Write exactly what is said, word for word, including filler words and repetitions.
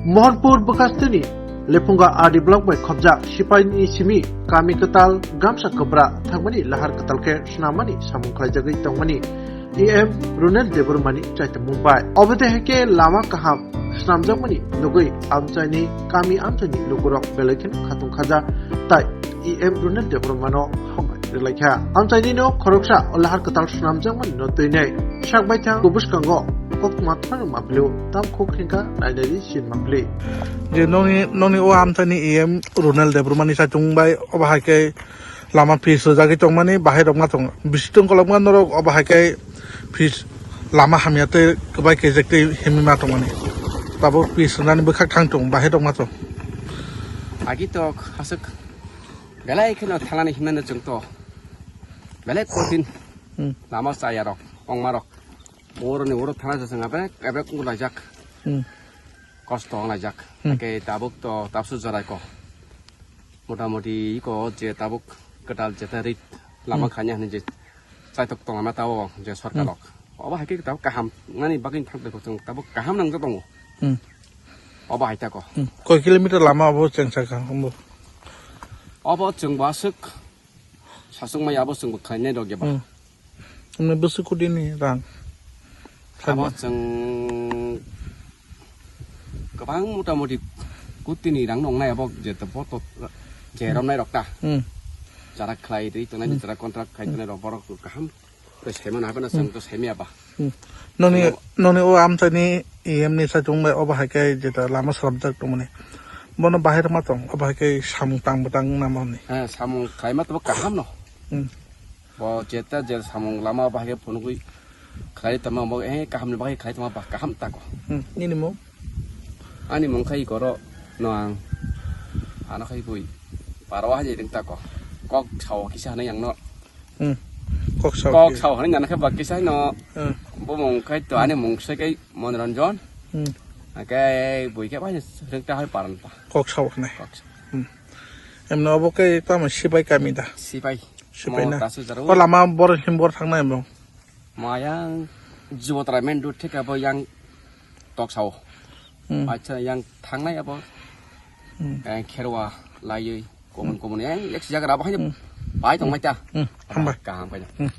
Mohanpur bwkhasteni Lephunga R D block bai khobjak sipaini simi kami kwtal gamsa kwbra thangmani lahar kwtal khe swnammani samung khlaijagwi tongmani E M Ronel Debbarmani chaitamung bai. Obo de hai khe lama kaham swnamjakmani nugwi amchaini kami amchaini lukurok belai kheno khatung khaja tai E M Ronel Debbarmano hambai rwlaikha. Amchainino khoroksa o lahar kwtal swnamjakmani no twinai sak baithang bwskango koktwma thwngmani mapli o tam khuk hingkha nainai sin mapli. Je noni, noni o amchaini E M Ronel Debbarmani saichung bai obo hai khe lama pitch rwjagwi tongmani bahai rok ma tongo. Bisi tong kolokma norok obo hai khe pitch lama hamya tei kwbai kejek tei himwi ma tongmani. Tabuk pitch rwnani bwkhak thang tongo, bahai rok ma tongo. Agi tok aswk belai kheno thangnani himnani chwng to belai kothin. Hmm. Lama chaya rok, ongma rok. Boroni oro thana jaswng abrek, abrek wng laijak. Hmm. Kosto wng laijak. Hmm. Hake tabuk to tapsu jorai ko. Motamoti iko je tabuk kwtal jeta rit lama Hmm. khanya hwnwi je chaitok tongma tao je sorkar Hmm. rok. Obo hai khe tabuk kaham nani bagwi thang ko chwng tabuk kaham nang tongo. Hmm. Obo hai ta ko. Hmm. Koi kilometer lama obo chengsa ka, obo? Obo chwng bo aswk sasuk mai abo chwng bo khlainai rok eba. Hmm. Hwnwi bwswk kotini rang? Abo chwng kwbang motamoti kotini rang nongnai abo je to boto je Hmm. romnai rok ta. Hmm. Jara khlai ri tongnai, Hmm. jara contract khai Hmm. tongnai rok borok kaham khe saimano haphano chwng Hmm. to saimaya ba. Hmm. Noni, Ano noni o amchaini E M ni saichung bai obo hai khe jeta lama swnamjak tongmani. Bono bahai rwma tong, obo hai khe samung tang bwtang namo hwnwi. He, samung khlaima to kaham no. Hmm. Bo jeta je samung lama bahai khe phunugwi khlai tongma bo, eh, kaham ni bahai khlai tongma ba kaham tako. Hmm, nini mung? Ani mung khai goro no ang. Ano khai bui. Paro hai ring tako. Kok sao kisa hanai ang no. Hmm. Kok sao Kok ki? Sao hanai nana khe ba kisa no. Hmm. Bo mung khai to ani mung sai kai Monoranjan. Hmm. Akai bui khe bai ring ta hai paran pa. Kok sao hanai. Kok sao. Hmm. Emno obo khe tamo sipai kami da? Sipai. Sipai Mo na? Tasu jaro. O lama bor him bor thangnai emno? Ma yang Jubotrai main road thik abo yang tok sao. Hmm. Acha yang thangnai abo. Hmm. Yang kherwa laiwi komon komon yang ek jaga abo hai Hmm. bai tong mai ta. Hmm. Hambai. Kaham bai. Hmm.